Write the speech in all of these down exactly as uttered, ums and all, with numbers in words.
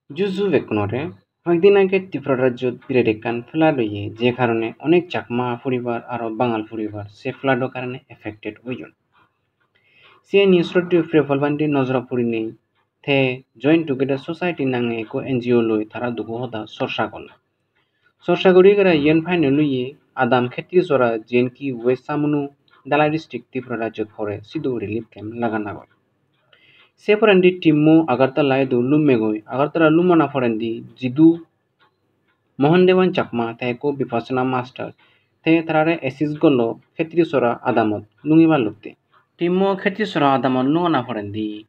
Juju bekkunore, hoyekdin age Tripura rajyot biret ekkan flood oye, je karone onek Chakma poribar aro Bangal poribar se flood-o karone affected oyon. Siyeni sroddheyo Priyopal Bhante nojorot purinei te Join Together Society nange ekko N G O loi tara dugo hoda chorcha gollon. Chorcha guri gara iyen final oye Adam Khetrisora, jiyen ki West Samunu, Dhalai District, Tripura rajyot pore, sidu relief camp lagana goi. Se porendi team-o Agartala idu lummegoi. Agartala lumana porendi Jidu Mohan Dewan Chakma te ekko Vipassana master te tarare assist gollo Khetrisora adamot lungibar lotte. Team-o Khetrisora adamot lungana porendi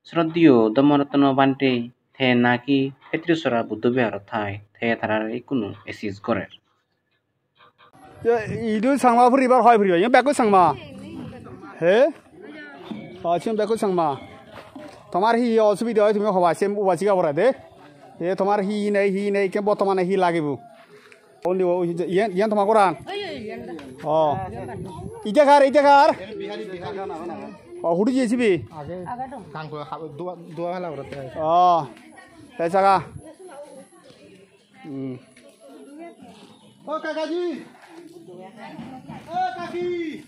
sroddheyo Dharmaratna Bhante te naki Khetrisora Buddho Viharot thai te tarare ikkunu assist gorer. Ye, idu Changma poribar, hoi poribar. Iyen bekku Changma. He? O, siyen bekku Changma. Tomar hi hi osubida oi tumi hoba, sem uba siga pore de. E tomar hi hi nei, hi nei, ke bortomane hi lagibo? Undi o, iyen, iyen tomar goran? O. Ite kar, ite kar? O, hudu jesibi? Age. Kangko, dua, dua hala gorot. O. Te jaga. Hmm. O kakaji. O kaki.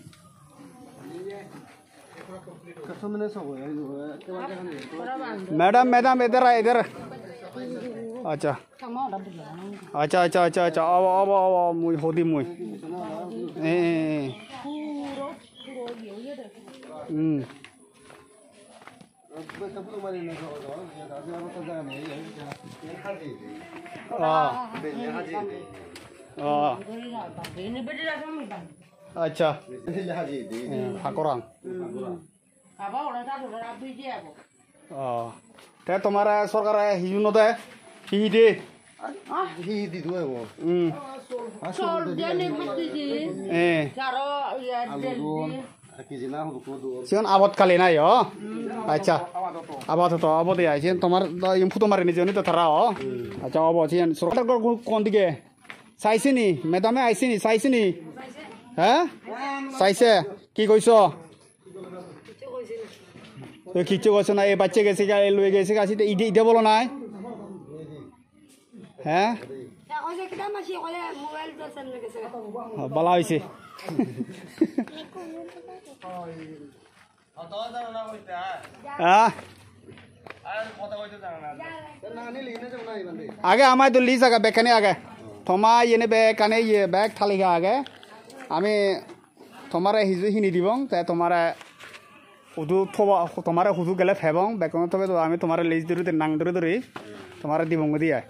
Madam, madam, idhar aaye, idhar. Acha. Acha, acha, acha, acha. Abo, abo, abo, mui hodi mui. Eh, eh, eh. Hmm. Ah. Ah. Acha. Eh, hakoran. Ah. Te tomare sorkare hiju no de? Hi hi de? Hi hi di do ebo? Hmm. Chol de ni butti di. Eh. Jaro ya de di. Siyan abatkalin ai, o? Acha. Apatoto, obode ai. Siyan tomar, do, iyun photo marini jiyani to tara, o? Acha, obo, siyan sorkar gor kon dige? Saisini, madam e aisini, saisini? He? Saise? Ki koiso? Oi, kichu koiso na, e bacche gese ga, e loi gese ga, site ide, ide bolo nai? He? O, bala hoise. Ha? Age ama idu list age, bekkani age. Toma iyeni bekkani iye bek talika age. Ami tomare hiju hini dibong, te tomare hudu thoba, tomare hudu gele pebong, bekkuno tobe do ami tomare list duri duri, nang duri duri tomare dibong godi ai.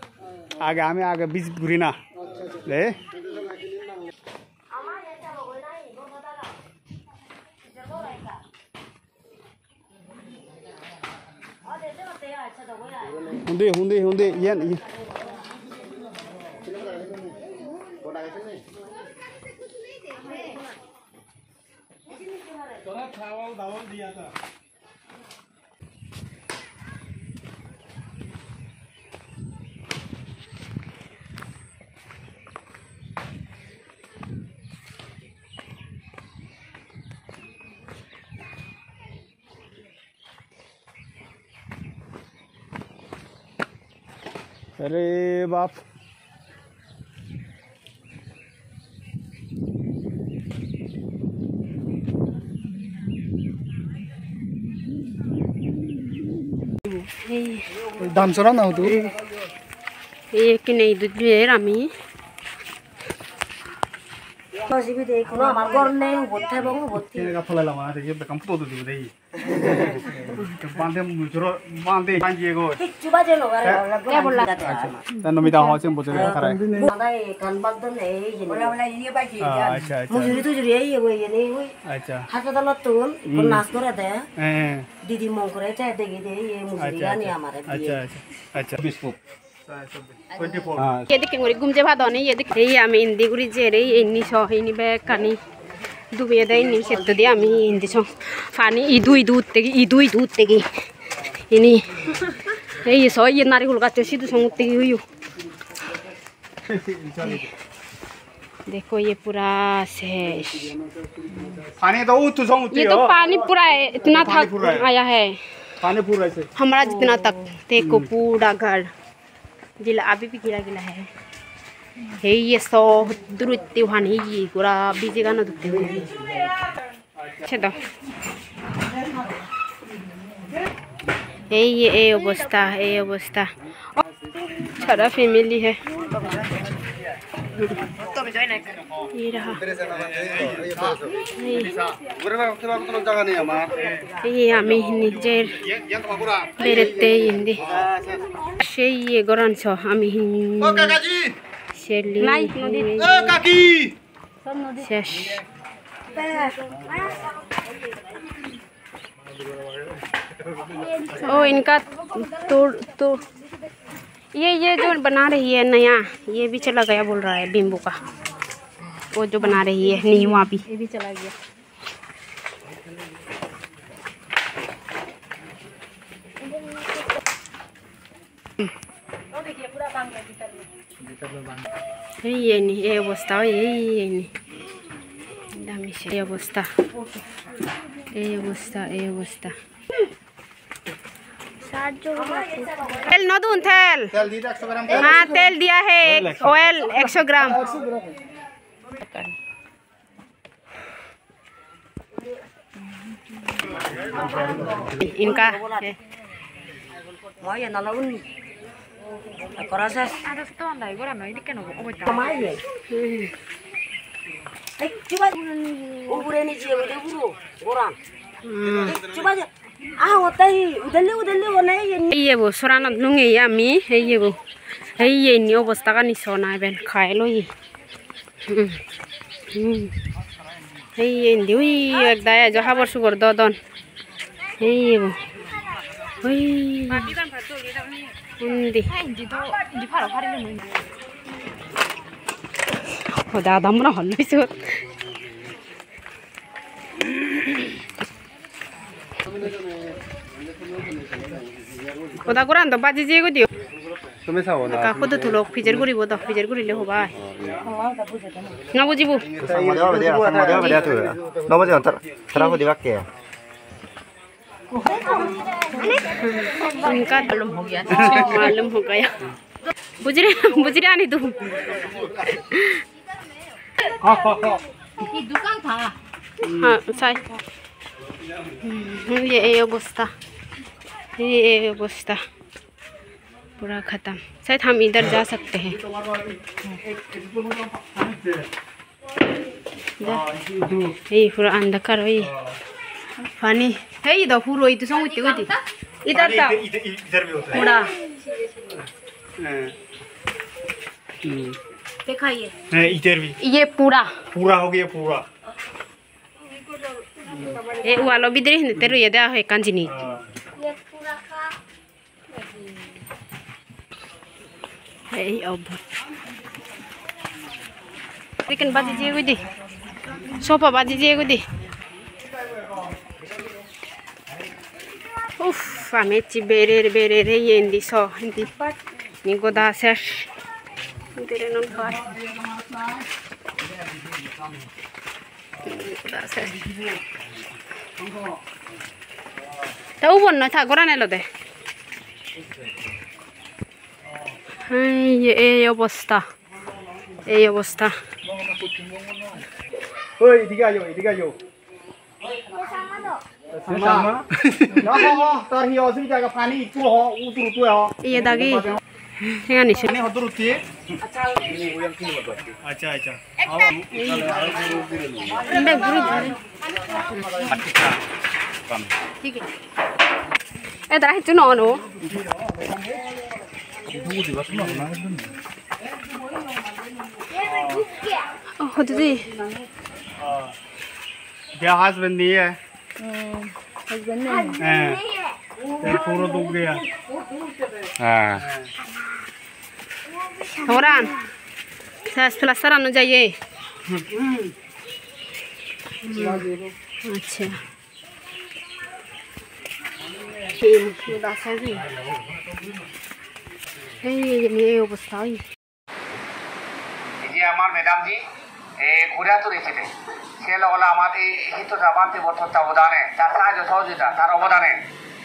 Age ami age visit guri na. De. Hundi, hundi, hundi, iyen, iyen. Are bap. Ei. Dam sora na hudu? Ei, ei, ekkene idut jer ami. Sibe de, hono amar ghor nei, ubot thebong, ubot. Kene ga tholai lama, de, bekkan photo tulibo de. Bhante mujuro, bhante bhante go. Kichu baje no pare. Eh? Acha. Tan no mida ho sem boje tara. Mada ekkan bak don ei jeni. Ola ola iye baje. Ah, acha, acha. Mujuri tujuri ei oi oi. Acha. Hospitalottun, hmm, ikko nurse gore de. Eh. Didi mon gore te degi de ei mujuri ani amare diye. Acha, acha. Acha. Biscuit. Twenty-four. Ye dokken guri gum je padon, ye dokken. Ei ami indi guri jerei, inni so, inni bekkani dubeyede, inni settodi ami indi so. Pani idu idu uttegi, idu idu uttegi. Ini. Ei so, ye narikul gaccho sidu song uttegi oyo. देखो ये पूरा से। पानी तो उतु सम उतु ये तो हो। पानी पूरा है, इतना पानी था पूरा है। आया है। पानी पूरा है से। हमारा जितना तक देखो पूरा घर। Jila abi bi gila gila hai. Hei ye so durutte hani ye gora bije gano dutte. Sedo. Ei ye, ei obosta, ei obosta. Oh, sara family hai. Ei raha. Ei. Ei ami nijer berette indi. Sei ye goran so ami hin. Seli. Nai, nodi. Ses. ओ इनका तोड़ तो ये ये जो बना रही है नया, ये भी चला गया बोल रहा है बिम्बू का। वो जो बना रही है न्यू अभी। ये भी चला गया। Ei yeni, ei obosta oye, ei yeni. Dami se, ei obosta. Ei obosta, ei obosta. तेल no dun, तेल। तेल दिया है, एक सौ ग्राम। हाँ, तेल दिया है, एक, oil एक सौ ग्राम। इनका Iye bo soranot nungeyi ami, iye bo. Iye inni obostagani sona iben, kael oye. Hmm. Hmm. Iye indi ui ekdagi ejo habor subor dodon. Iye bo. Ui. Undi. Hoda hoda mone hol siyot. Oda goran do baji jeyegoi de. Tumi sabo na. Ekka photo tulok, pijer guribo do, pijer gurile hobai. No bujibo. Samma de hobe de, samma de hobe de tu. No bujibo, tar-, tara hudi bakke. Inka malum ho gaya. Malum ho gaya. Bujire, bujire ani tu. ये दुकान था। हाँ, साई। हम्म, ये, ये अवस्था। ये, ये अवस्था। पूरा खत्म। शायद हम इधर जा सकते हैं। जा। ये पूरा अंधकार है। पानी। है इधर पूरा इधर से उठते उठते। इधर था। इधर, इधर, इधर भी होता है। पूरा। हाँ। हम्म। दिखाइए। हाँ, इधर भी। ये पूरा। पूरा हो गया, पूरा। ए, wall-o bidire hinette roye de aho ekkan jinis. Ei obo. Chicken baji jeyegoi de. Sopa baji jeyegoi de. Uff, ami ecche berer, berer, ei indi so, indi. Ni goda ser. Indi re non pai. Ni goda ser. Ta ubon noi, ta goran elode. Ei, ei obosta. Ei obosta. Oi, idige ayo, idige ayo. Iye dagi. Hengani se. Accha, accha. Bek guri guri. Thik age. E dara hissu no ono. Oh, hodi di. Their husband nahi hai. Hmm, husband nahi hai. Hain. Ye pura duk gaya. Hain. Thoran. Ses plaster ano jaiye. Accha. Ei, ei, ei obosta oye. Ei je amar madam ji, e, Kurihatur ejede. Se loge loge amar ei Hitosa Bhante bor tottabodane, tar sahajjo sohojogita, tar obodane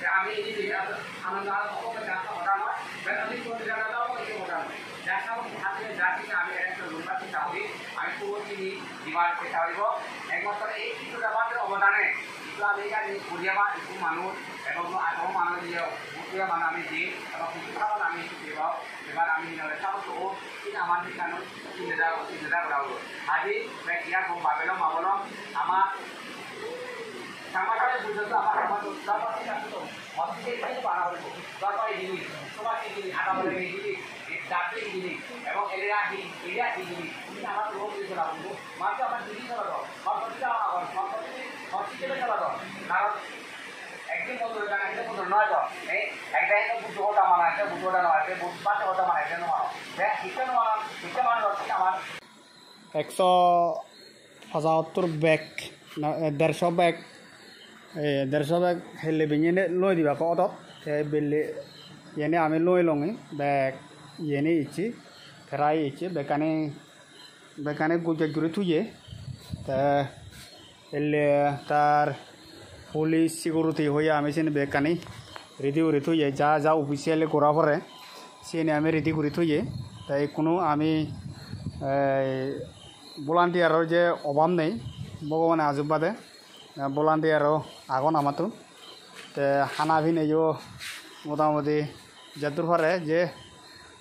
Te ami ini dile Ananda Hoda noi, ben ami Chondrikanta Hoda noi. Jasa hati jasi ami ekta rumba kita hobi, ami puro ini dibar kita hobo. Ekmatro ei kisuta bader obodane, itu ami ekhane Puriya ba itu manuj, ebong to ato manuj iye, Puriya mane ami di, ebong kichu thaban ami itu dibo, ebar ami hinole thabo to, ini amar dikkano, ini da, ini da gora hobo. Adi, be iya ko babelo mabolo, ama, sama kali bujo to ama, ama to, sama kita to, hospital ini para hobo, sama ini, sama ini, ada boleh ini, Jati hijeni, ebong area hi-, area hijeni, ini amar local hijeni, manjye amar hijeni sola do, manjye hijeni sola do, manjye hijeni sola do. Karon ekjon bondhu ekjon, ekjon bondhu noi do. Ei, ekta ekta Buddho hoda mana, ekta Buddho hoda noi, ekta Buddho hoda mana, ekta no mana. Be, ekta no mana, ekta mana do, amar ekso pochattor bag, na, eh, derso bag, eh, derso bag helle binyene loi dibak odot, te belle yene ami loi longi bag yene icche, prai icche, bekkani, bekkani gujej guri thuye, te helle tar police security hoye ami sini bekkani ready guri thuye, ja ja officially gora pore sini ami ready guri thuye, te ikkunu ami, eh, volunteer-or je obab nei, Bhogobane ajirbade, eh, volunteer-o agon amattun. Te hana pineyo motamoti jeddur pare je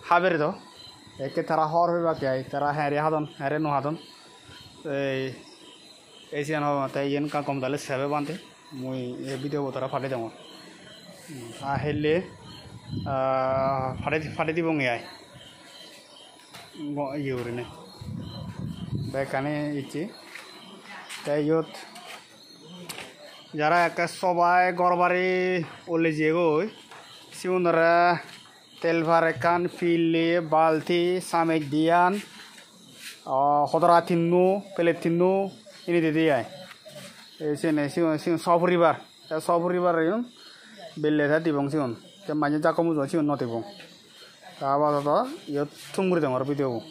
haber do, ekke tara hobor pebak ai, tara here hadon, here no hadon. Ei, ei siyan hobo, te iyen ekka gom dale sebe bhante, mui ei video bo tara padei dongor. Hmm, a helle, ah, padei, padei dibonge ai. Go-, iye gurinei. Bekkani icche. Te iyot jara ekke sobai ghor bari ule jeyegoi, sigunore telpar ekkan, pille, balti, samej diyan, ah, hodora tinno, plate tinno, ini didi ai. Ei siyen, sigun, sigun sopuribar. Te sopuribar igun belle te dibong sigun. Te manje jakko mujungot sigun no dibong. Ta apadoto iyot thum guri dongor video bo.